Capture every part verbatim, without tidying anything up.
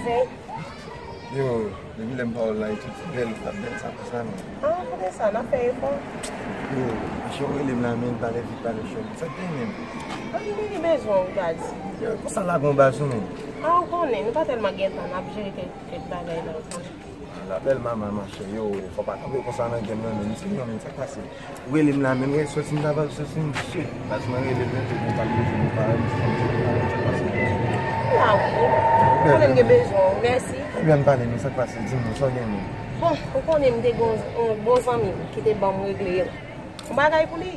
Yo, depi lè m pa wè w la, e tout bèl, ou t ap bèl sa konsa, non? Ah, kote sa, n ap fè efò. Yo, chè w rele m la, men, pale vit, pale cho. Sa k gen, men? Ann, m te gen bezwen w, Daddy. Yo, konsa lage yon baz ou, men. Ah, ou konnen, nou pa tèlman gen tan, n ap jere kèk, kèk bagay la, ou konnen. La bèl manman, machè, yo, fò pa kanpe konsa nan gen m, non, men, se non, men, sa k pase? Ou rele m la menm, wè, soti m ta pral soti m, shit. Baz mwen rele m, men, te gen pral bezwen m, pa wè m, sa k pase? La, wi. Ou konnen m gen bezwen w, mèsi. Ebyen, ann pale, men, sa k pase? Di m non, sa w gen, men? Bon, ou konnen m te gen yon, yon bon zanmi m ki te ban m regle yon bagay pou li.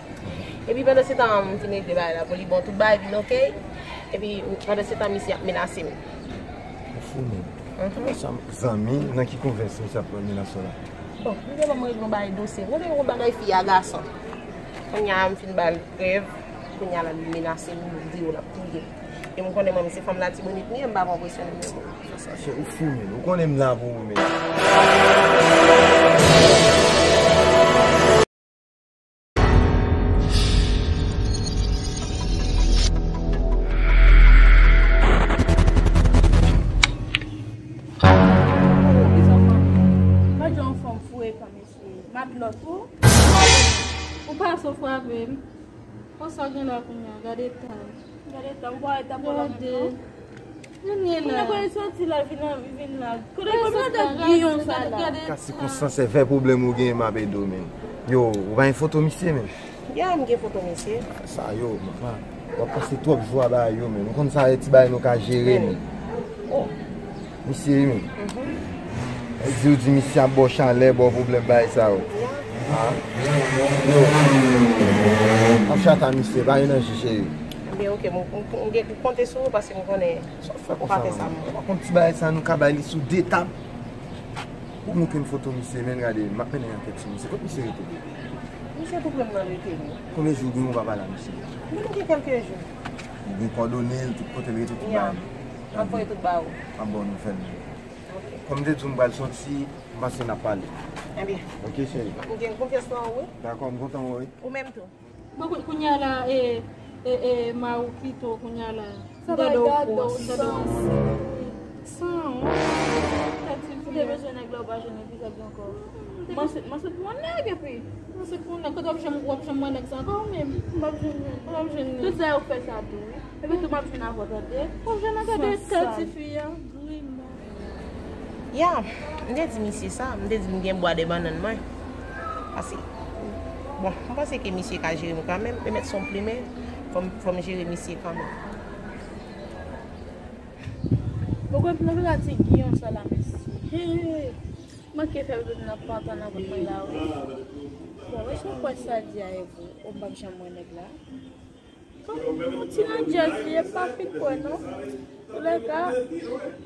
Epi pandan se tan an, m te regle bagay la pou li, bon, tout bagay vin oke. Epi pandan se tan, misye ap menase m. Ou fou, men. Mhm. Sa, zanmi, nan ki konvèsyon misye ap menase w la? Bon, m te ban m regle yon bagay dosye. Ou konnen yon bagay fi a gason. Kounye a m fin ba l prèv. Kounye a la li menase m, li di w l ap touye m. E m konnen mwen, se fanm Latibonit m ye, m pa pran presyon nan men moun. Sa, sa, se ou fou, men. Ou konnen m la pou ou, men. Gad jan yon fanm foure kan mesye. Matlòt ou. Ou pase w frape m. Konsa gen la kounye a, gade tan. Gade tan, ou pa wè tan pran lòt menm non. Kounye a kote l soti la, vin la, vin la. Kote l pran tan giyon sa la. Ka sikonstans e fè pwoblèm ou genyen m ap ede w, men. Yo, ou pa gen foto misye, men? Ya, m gen foto misye. Sa yo, mama. W ap pase twòp jou a bagay yo, men. Ou konn sa e ti bagay nou ka jere, men. Oh. Misye, men. Mhm. Di ou di misye ap ba w chalè, ba w pwoblèm bagay sa yo. Ya. Ah. Yo. Ap chata misye, pa gen nan ji cheri. Ebyen, oke, m, m, m gen, m konte sou ou paske m konnen ou pa fè sa, non. Ou pa konn ti bagay sa, nou ka bay li sou de tab. Ou montre m foto misye, men gade, m ap mennen ankèt sou misye. Kot misye rete? Misye tou pre m nan rete, wi. Konbyen jou gen ou pa pale a misye? Bon, gen kèlke jou. Ou gen kòdone l, tout kote l rete, tout bagay. Ya. M ap voye tout ba ou. M ap ba w nouvèl li. Ok. Kòm m te di w m pral soti, m panse n ap pale. Ebyen. Ok, cheri. M gen konfyans nan ou, wi. Dakò, m kontan wè w, wi. Ou menm tou. Bon, kou-, kounye a la, e, e, e, Marukito, kounye a la. Sa va gade w, gade w, gade w. San wont. Ou te bezwen nèg la, ou pa jwenn li, pi sa byen ankò. M anset, m anset pou yon nèg, epi. M anset pou yon nèg, kote w ap janm, w ap janm wè nèg sa ankò, ou menm? M p ap jwenn li. Ou p ap jwenn li. Tout sa yo fè sa tou, wi. Epi tou m ap jwenn avè w, tande. W ap jwenn nan gade tèl tifi a. Ya, m te di misye sa, m te di m gen bwa de bannann mwen. Paske, bon, m panse ke misye ka jere m kanmenm, e mèt se yon plimen, fò m, fò m jere misye kanmenm. Bon, kòm nou vin a ti giyon sa la, mesye. He, he, he. Manke fè m nan pantan nan kont mwen la, wi. Bon, èske w kwè sa di a e vre? Ou m p ap janm wè nèg la. Yon ti nan djèz li ye, m pa fin kwè non. Antoulèka,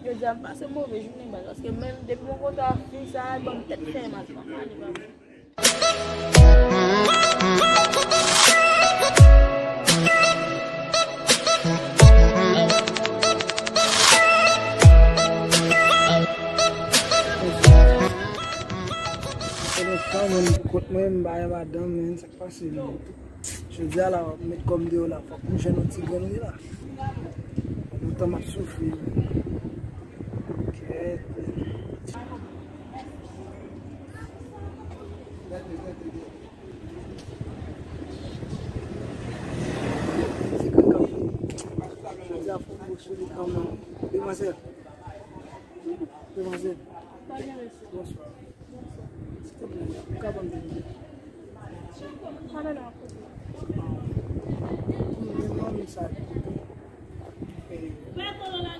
jodi a m pase move jounen baz, paske menm depi mwen kontre a fi sa, l ban m tèt fè maten. Ale, baba. Konnen tan mwen pou kont mwen, m bay madanm, men sa k pase menm. Jodi a la, w ap met kò m deyò la, fòk m jwenn yon ti grenn wi la. Lontan m ap soufri. Kèt. Ti grenn k ap fini. Jodi a fòk m sou li kanmenm. Demwazèl. Demwazèl. Bonswa. Silvouplè, ou ka ban m de minit? Pale la, kote? Mwen, mwen, mwen, sa. E,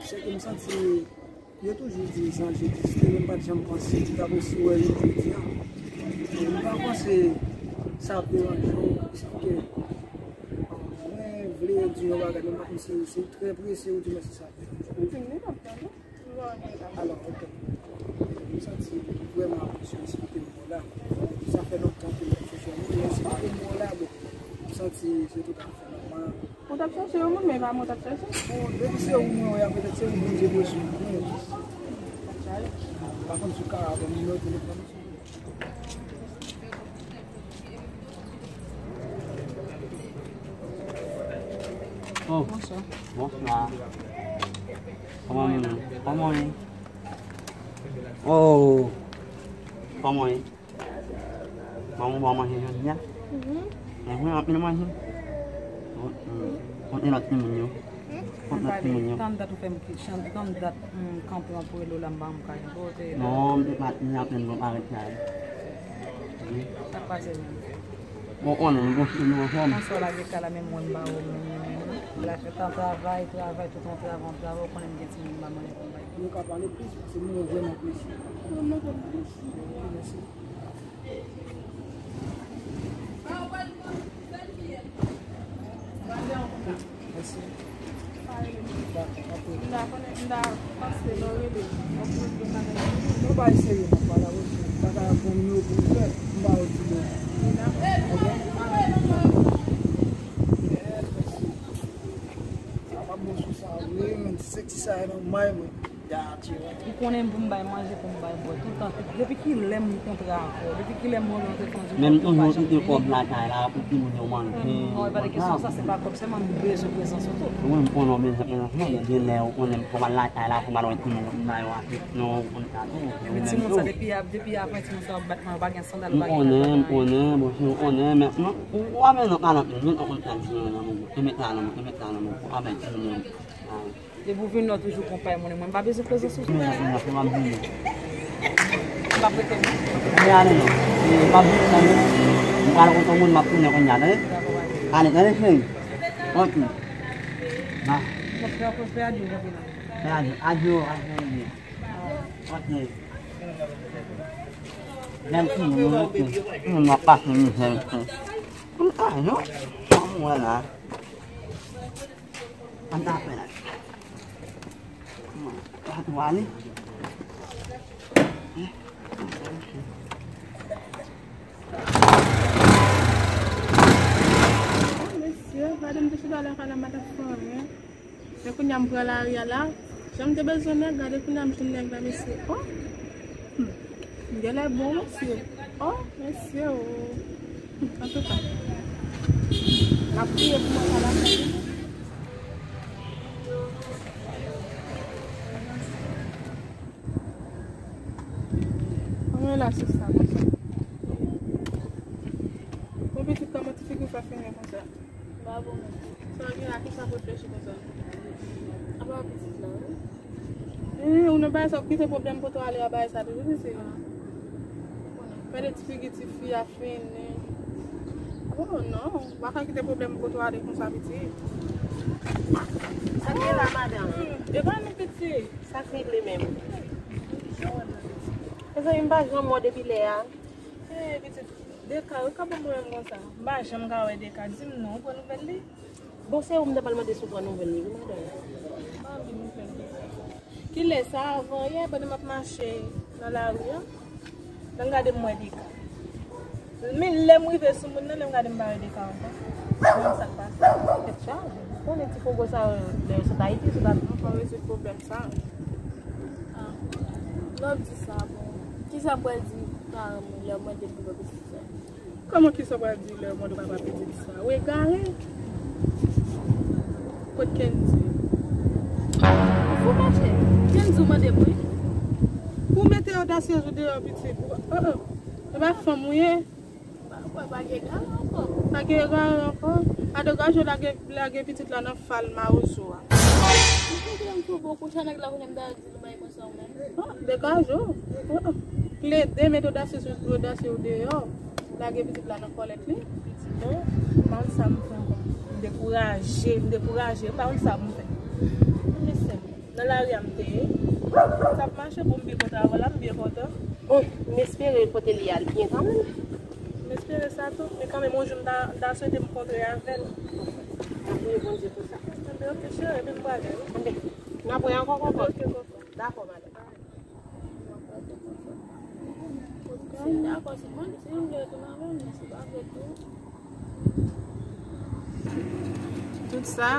se ke m santi, yo toujou di zanj egziste, men m pa t janm panse li t ap osi wè jou jodi a. E, m pa panse sa ap deranje w, paske mwen vle di yon bagay, men m pa konn si se trè prese ou di mwen si sa ap deranje w. Alò, ok. M santi vrèman apresye w, si w te mò la. Sa fè lontan ke m ap chèche w, men si w te mò la, bon, m santi se tout afè nòmal. Ou t ap chèche yon moun, men e pa mwen w t ap chèche. Bon, depi se ou mwen wè a, petèt se ou Bondye voye sou mwen. Pa konn si w ka ban m nimewo telefòn ou. Oh, bonswa. Bonswa. Kòman moun yo? Kòman w ye? Oh, kòman w ye? Manman ba w manje jodi a? Mhm. Mwen anpil manje. Kote lòt timoun yo? Kote lòt timoun yo? Tann dat ou fè m ki chan, tann dat m kanpe an pou rele w la, m pa janm ka jwenn ou. Kote lòt? Non, m te pati apèn, mwen parèt la. Wi. Sa k pase menm? Bon, konnen, m gon timoun anfòm. Kòmsi w lage kay la, menm mwen m ba ou menm, menm, menm. Lè fè tan travay, travay, tout an travay, an travay, ou konnen m gen timoun m ba manje pou m bay. Nou ka pale plis, paske nou vrèman apresye. Mèsi. Mwen pa eseye nan pale avèk ou. Bagay a bon, nou pou fè, m ba ou di bon. Sa pa bon sou sa, wi, men ti sèk ti sa nan may mwen. Ou konnen pou m bay manje, pou m bay bwè, tout tan, depi ki lè m kontre avè w, depi ki lè m rankontre fanmi w, men m toujou kite kòb lakay la pou timoun yo manje. Non, e pa de kesyon sa, se pa kòb sèlman, m bezwen prezans ou tou. Wi, m konnen w bezwen prezans mwen, men gen lè ou konnen m fò m al lakay la, pou m al wè timoun yo, pou m ba yo afe, non, ou konn sa tou. Epi timoun sa, depi, depi avan timoun sa, w ap bat mwen, w pa gen sandal, w pa gen kaka. M konnen, m konnen, bon, si w konnen, men, non, ou, ou ap nan palan, men ou konn sa timoun yo nan mouvman, e met la nan, e met la nan mouvman, ou ap timoun yo. Depi w vin la, w toujou konpay mwen, mwen m pa bezwen prezans ou. Mwen, mwen, mwen, mwen, mwen. M pa prete non. Mwen ale non. E, m pa bezwen sa non. M pral kontre moun, m ap tounen kounye a, tande? Dakò, ale. Ale, tande, cheri. Ok. Ba. Mwen fè, fè adye, fè adye. Fè adye, adye, adye, adye. Ok. Lè m fini, ok. Moun ap pase mizè, ok. Ann ale non. Sa mwen la. Ann ta fè la. Sa tou ale. Oh, mesye, gade m te chita la kay la, m pa t ap fè anyen. Men kounye a m pran lari a la. Jan m te bezwen nèg, gade kounye a m jwenn nèg la, mesye. Oh! Hmm. M genlè bon, mesye. Oh, mesye, oh. Hmm. Antouka, m ap priye pou mwen sa la. Kòman la, sista, konsa? Bon, pitit, kòman ti figi w fè fini konsa? M pa bon menm. Sa w gen la, kisa w reflechi konsa? Apa pitit la, wi. Ee, ou nan bagay sa, w kite pwoblèm kote w ale a bagay sa toujou, mesye. Gade ti figi ti fi a fini. Oh non, w pa ka kite pwoblèm kote w ale konsa, pitit. Sa k gen la, madanm? Hmm, e pa nou, pitit. Sa k regle menm? Mezanmi, m pa janm wè w depi lè a. Ee, pitit. Deka, ou ka ban m pwoblèm konsa. M pa janm ka wè Deka. Di m non, ou pran nouvèl li? Bon, se ou m ta pral mande si w pran nouvèl li, wi, madanm. M pa anvi nouvèl li. Kilè sa, avan yè, pandan m ap mache nan lari a, lè m gade m wè Deka. Men lè m rive sou moun nan, lè m gade m pa wè Deka ankò. Mwen sa k pase. Tèt chaje. Ou konnen ti fogo sa yo, lè yo sot Ayiti, sot Ayiti. Ann fè rezoud pwoblèm sa. Ah. Lè w di sa, bon. Kisa m pral di paran mwen lè yo mande m pou m fè pitit sa? Kòman kisa w pral di lè yo mande w papa pitit sa? Ou egare? Kot Kendy? Ou fou, monchè. Kendy ou mande m, wi. Ou mete odasyez ou deyò, pitit. Ou, oh, oh. E pa fanm ou ye? Pa, pa, pa gen egare ankò. Pa gen egare ankò? A degaje w lage, lage pitit la nan fal mawozo a. Ou konprann fò bon koucha nèg la kounye m ta di l bay konsa ou menm. Ah, degaje w. Ah, ah. Plede met odasye sou odasye w deyò. Lage pitit la nan kòlèt li. Pitit non, m pa konn sa m fè ankò. M dekouraje, m dekouraje. M pa konn sa pou m fè. Mesye m. Nan lari a m te ye. Sa ap mache pou m byen kontan avè l la, m byen kontan. Bon, m espere kote li al byen kanmenm. M espere sa tou, men kanmenm yon jou m ta, m ta swete m kontre avè l. N ap priye Bondye pou sa. Enben, oke, cheri, epi m prale, wi. Enben, n ap wè ankò, kòkòt. Oke, kòkòt. Dakò, madanm. Si m dakò, si Bondye, si m vle retounen avè l, men si pa vle tou. Tout sa,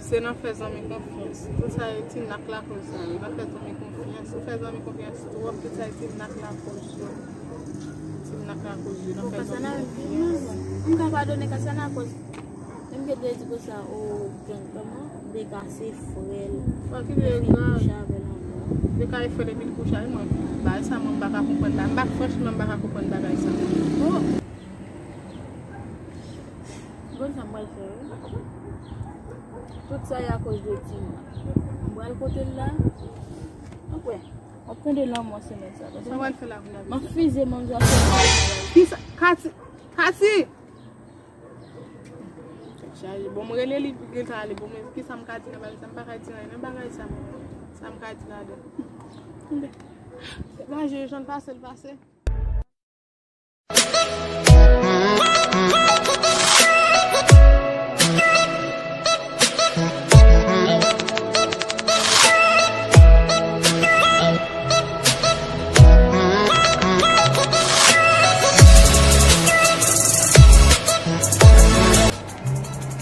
se nan fè zanmi konfyans. Tout sa, e Tinak lakoz sa yo. Nan fè zanmi konfyans. Ou fè zanmi konfyans twòp, tout sa, e Tinak lakoz yo. Tinak lakoz yo. Nan fè zanmi konfyans. M ka padone Kasana akoz. Menm ke te di konsa, o, John, kòman? Deka se frè l. Kouche avè l ankò. Li ka fè l epi l kouche ak mwen. Bagay sa mwen m pa ka konprann la. M pa, franchman, m pa ka konprann bagay sa. Oh! Gad sa m pral fè, wi. Tout sa e akoz de Tina. M pral kote l la. Anpwen, w ap tande lanmò semèn sa. Sa w pral fè la kounye a? M ap fize manzè semèn sa. Kisa? Kati! Kati! Tèt chaje. Bon, m rele li, li ta ale. Bon, men kisa m ka di nan bagay sa? M pa ka di anyen nan bagay sa. Sa m ka di ladan? Tèt chaje, jan l pase, l pase.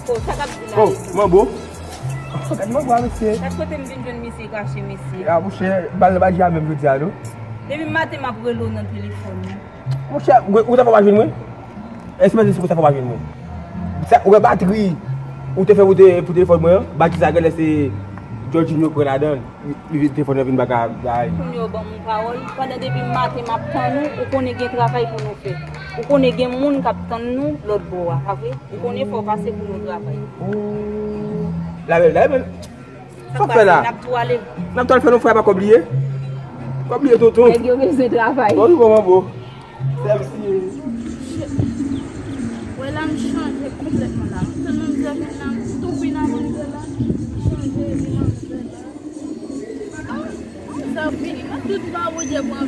Oh, sa k ap di la? Oh, manbo. Gad manbo a, mesye. Gad kote m vin jwenn misye kache, mesye. A, monchè, bal nan pa di a menm jodi a, non? Depi maten m ap rele w nan telefòn. Monchè, ou, ou ta fè w pa jwenn mwen? Èske mwen se pou sa fè w pa jwenn mwen? Sa, ou wè batri ou te fè pou te-, pou telefòn mwen an, batri sa genlè se Jorginho pran ladan l. Li, li vin telefòn nan vin baka bay. Kounye a w ban m yon pawòl. Pandan depi maten m ap tann ou, ou konnen gen travay pou nou fè. Ou konnen gen moun k ap tann nou lòt bò a, pa vre? Ou konnen fò w pase pou nou travay. Oh. La bèl, la bèl. Sa k fè la? N ap tou ale. N ap tou ale fè nou frè pa kòb li ye. Kòb li ye tonton. Nèg yo bezwen travay. Bon, wi, bon, bon. Sèvis li ye. Wè la m chanje konplètman la. M tann manzè vin la, m tou vin avè manzè la. M chanje epi manzè la. Ah, sa vini. Mwen tout ba Bondye pran